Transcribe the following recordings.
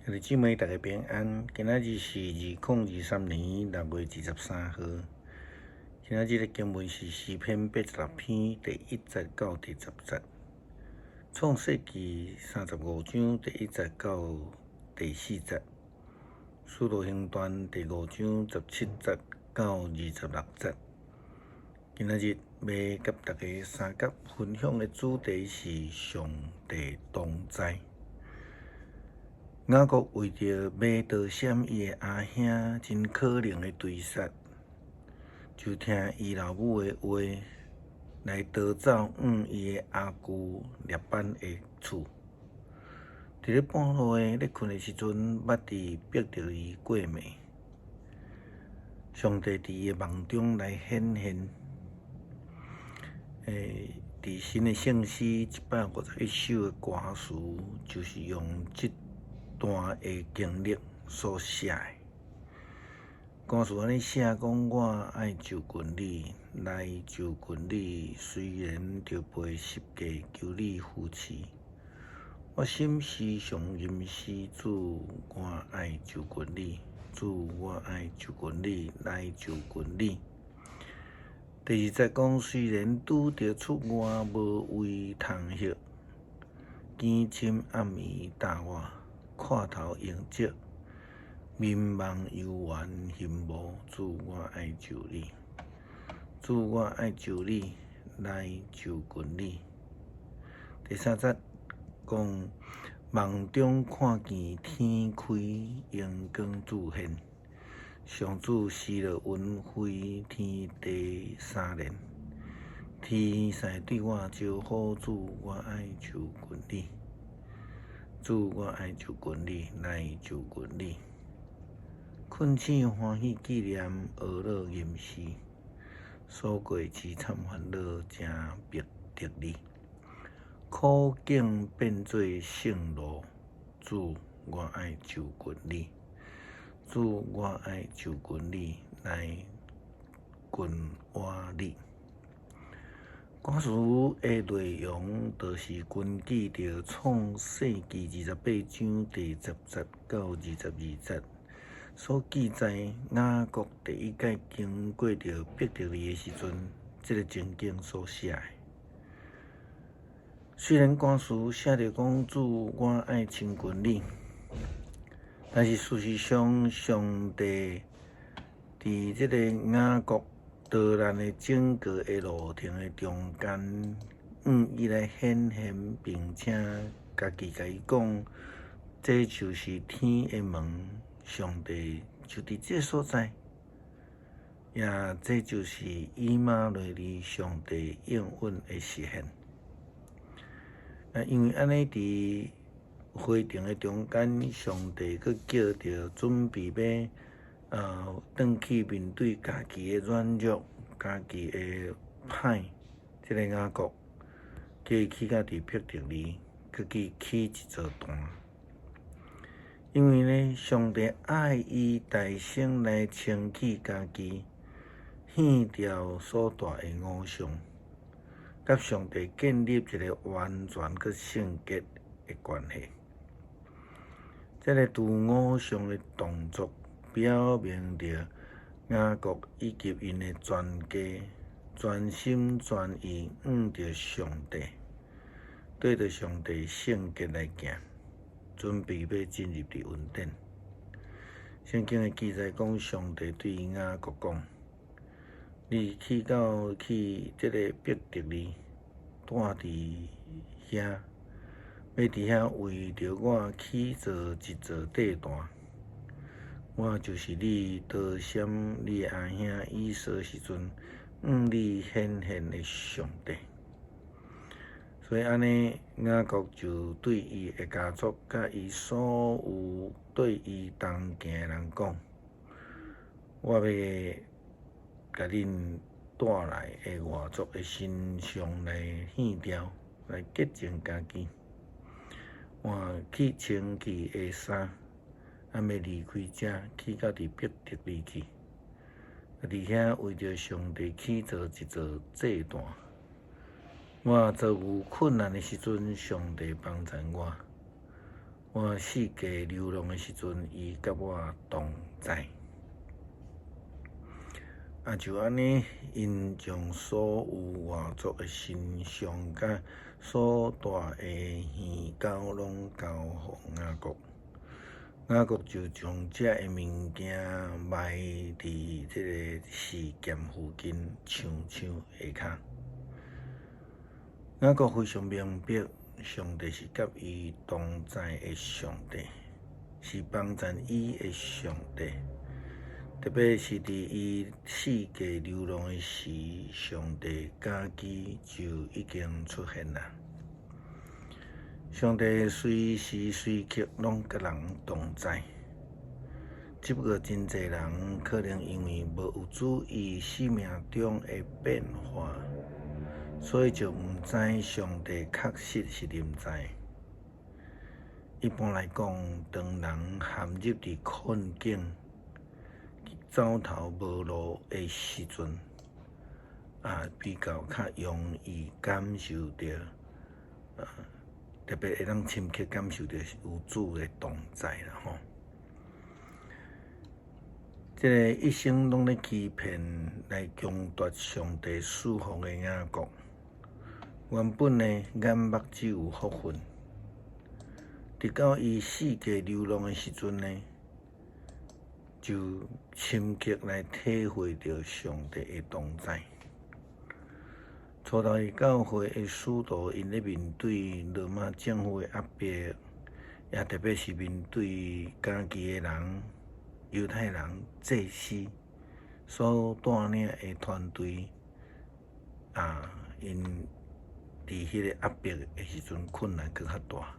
兄弟姊妹，大家平安。今仔日是2023年6月23號。今仔日的經文是詩篇86篇第1節到第10節，創世記35章第1節到第4節，使徒行傳第5章17節到26節。今仔日欲佮大家相佮分享的主題是上帝同在。雅各為著欲逃閃伊的阿兄真可能的追殺，就聽伊老母的話來逃走往伊的阿舅臘班的厝。佇咧半路的咧睏的時陣，捌佇伯特利過暝。上帝佇伊的夢中來顯現。佇新的聖詩151首的歌詞，就是用這段的經歷所寫的。歌詞按呢寫講：我愛就近你，來就近你，雖然著背十架，求你扶持。我心時常吟詩，主，我愛就近你，主，我愛就近你，來就近你。第二節講，雖然拄著出外無位通歇，更深暗暝罩我，看頭榮少，眠夢幽怨欣無，主，我愛就你，主，我愛就你，來就近你。第三節講，夢中看見天開，榮光出現。上主施落雲飛天地三連，天使對我招呼，主，我愛就近你，主，我愛就近你，來就近你。困醒歡喜紀念，呵咾吟詩，所過淒慘煩惱，成伯特利，苦境變做勝路，主，我愛就近你。主，我愛就近你，來近我你。歌詞的內容，就是根據著創世記28章第10節到22節所記載，雅各第一擺經過著伯特利的時陣，這个情景所寫的。雖然歌詞寫著講主，我愛親近你。但是事實上，上帝佇這个雅各逃難的整個的路程的中間，向伊來顯現，並且家己共伊講，這就是天的門，上帝就佇這所在，也這就是以馬內利上帝應允的實現。啊，因為按呢佇回程的中間，上帝閣叫著準備欲轉去面對家己的軟弱、家己的歹，這个雅各，叫伊去到佇伯特利，閣去起一座壇。因為呢，上帝愛伊代先來清去家己，捨掉所帶的偶像，佮上帝建立一个完全閣聖潔的關係。這个除偶像的動作，表明著雅各以及𪜶的全家全心全意向著上帝，對著上帝聖潔來行，準備欲進入佇恩典。聖經的記載講，上帝對雅各講：你去到去這个伯特利，住佇遐。欲佇遐為著我起造一座祭壇，我就是你逃閃你的阿兄以掃時陣，向你顯現的上帝。所以按呢，雅各就對伊的家族佮伊所有對伊同行的人講：我欲共恁帶來的外族的神像來捨掉，來潔淨家己。換去清氣的衫，啊，欲離開遮，去到佇伯特利去。佇遐為著上帝起造一座祭壇。我遭遇困難的時陣，上帝幫贊我。我四界流浪的時陣，伊佮我同在。啊，就按呢，𪜶將所有外族的神像佮所帶的耳鈎攏交予雅各。雅各就將這个物件埋佇這个示劍附近牆樹下跤。雅各非常明白，上帝是佮伊同在的上帝，是幫贊伊的上帝。特別是佇伊四界流浪的時，上帝家己就已經出現啦。上帝隨時隨刻攏佮人同在，只不過真濟人可能因為無有注意生命中的變化，所以就毋知上帝確實是臨在。一般來講，當人陷入佇困境、走投無路的時陣，啊，比較較容易感受著，啊，特別會當深刻感受著有主的同在啦吼。這个一生攏咧欺騙來強奪上帝賜福的雅各，原本呢眼目只有福分，直到伊四界流浪的時陣呢，就深刻來體會著上帝的同在。初頭的教會的使徒，𪜶咧面對羅馬政府的壓迫，也特別是面對家己的人、猶太人祭司所帶領的團隊，啊，𪜶佇彼个壓迫的時陣困難閣較大。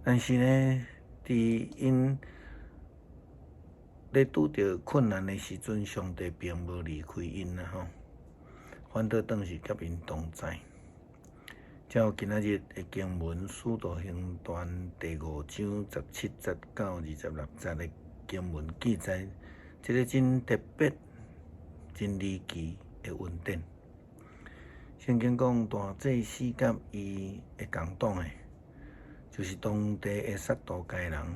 但是呢，佇𪜶咧拄著困難的時陣，上帝並無離開𪜶啦吼，反倒當是佮𪜶同在。照今仔日的經文《使徒行傳》第五章十七節到二十六節的經文記載，這个真特別、真離奇的恩典。聖經講，大祭司佮伊的共黨的，就是當地的撒都該人，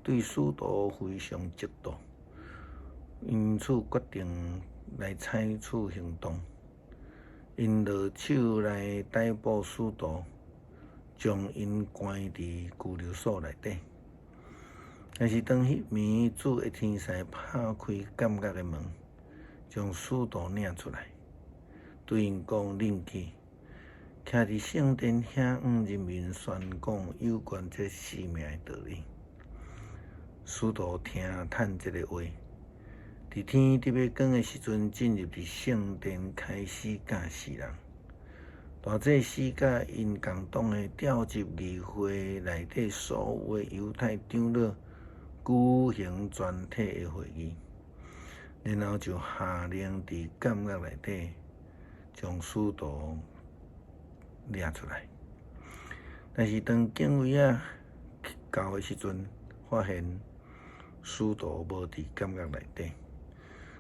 對使徒非常嫉妒，因此決定來採取行動。𪜶落手來逮捕使徒，將𪜶關佇拘留所內底。但是當彼暝主的天使拍開監獄的門，將使徒領出來，對𪜶講：恁去，徛佇聖殿遐向人民宣講有關這生命的道理。使徒聽趁這个話，佇天佇欲光的時陣，進入佇聖殿，開始教示人。大祭司佮𪜶共黨的召集議會內底所有的猶太長老舉行全體的會議，然後就下令佇監獄內底將使徒掠出來。但是當警衛仔到的時陣，發現使徒無佇監獄內底，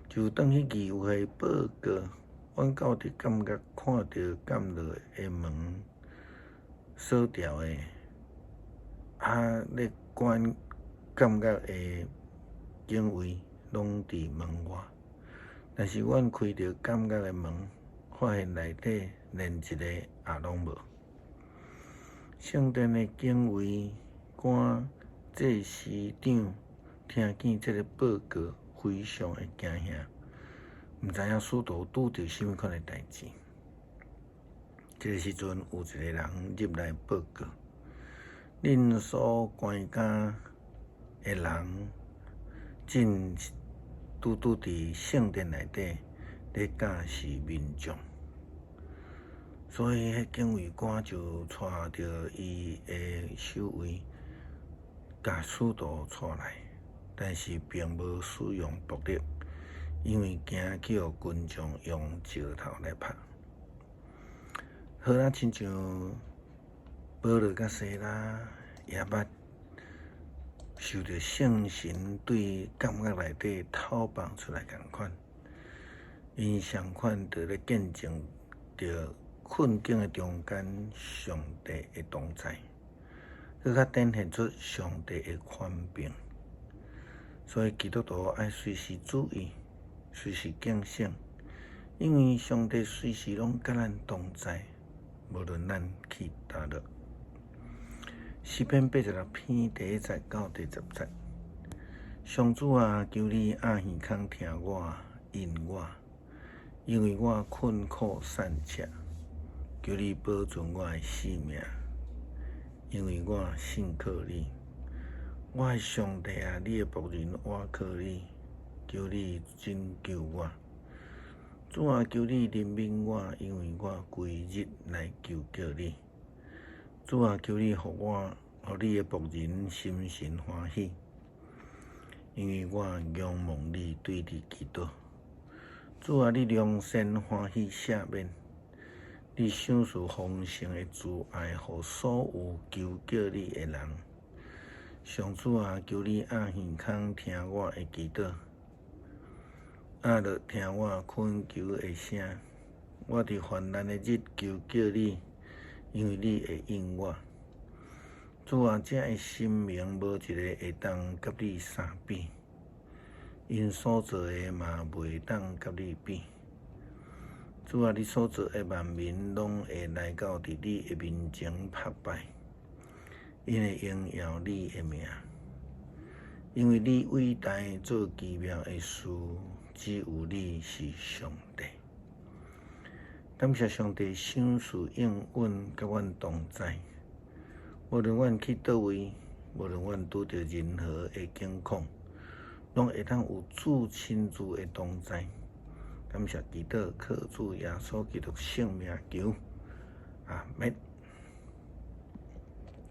就轉去議會報告。阮到佇監獄看著監牢的門鎖牢的，啊，咧管監獄的警衛攏佇門外，但是阮開著監獄的門，發現內底連一个也攏無。聖殿的警衛官、祭司長聽見這个報告，非常的驚嚇，毋知影使徒拄著啥物款的代誌。這个時陣，有一个人入來報告：恁所關監的人，正拄拄佇聖殿內底咧教示民眾。所以，彼警衛官就帶著伊的守衛，共使徒帶來，但是並無使用暴力，因為驚去予群眾用石頭來拍。好啦，親像保羅佮西拉也捌受著聖神對監獄內底偷放出來仝款，𪜶相款佇咧見證著困境的中間，上帝的同在。閣較展現出上帝的權柄。所以基督徒愛隨時注意，隨時警醒，因為上帝隨時攏佮咱同在，無論咱去佗落。詩篇86篇第1節到第10節，上主啊，求你掩耳孔聽我，應我，因為我困苦散赤。求你保存我的性命，因為我信靠你。我的上帝啊，你的僕人倚靠你，求你拯救我。主啊，求你憐憫我，因為我規日來求叫你。主啊，求你予我，予你的僕人心神歡喜，因為我仰望你，對你祈禱。主啊，你良善歡喜赦免，你賞賜豐盛的慈愛，予所有求叫你的人。上主啊，求你掩耳孔聽我的祈禱，掩耳聽我懇求的聲。我佇患難的日求叫你，因為你會應我。主啊，這的神明無一个會當佮你相比，𪜶所做的嘛袂當佮你比。主啊，你所造的萬民攏會來到佇你的面前膜拜，𪜶會榮耀你的名，因為你偉大，做奇妙的事，只有你是上帝。感謝上帝賞賜應允，佮阮同在。無論阮去佗位，無論阮拄著任何的境況，攏會當有主親自的同在。感謝基督，靠主耶穌基督聖名求，阿們。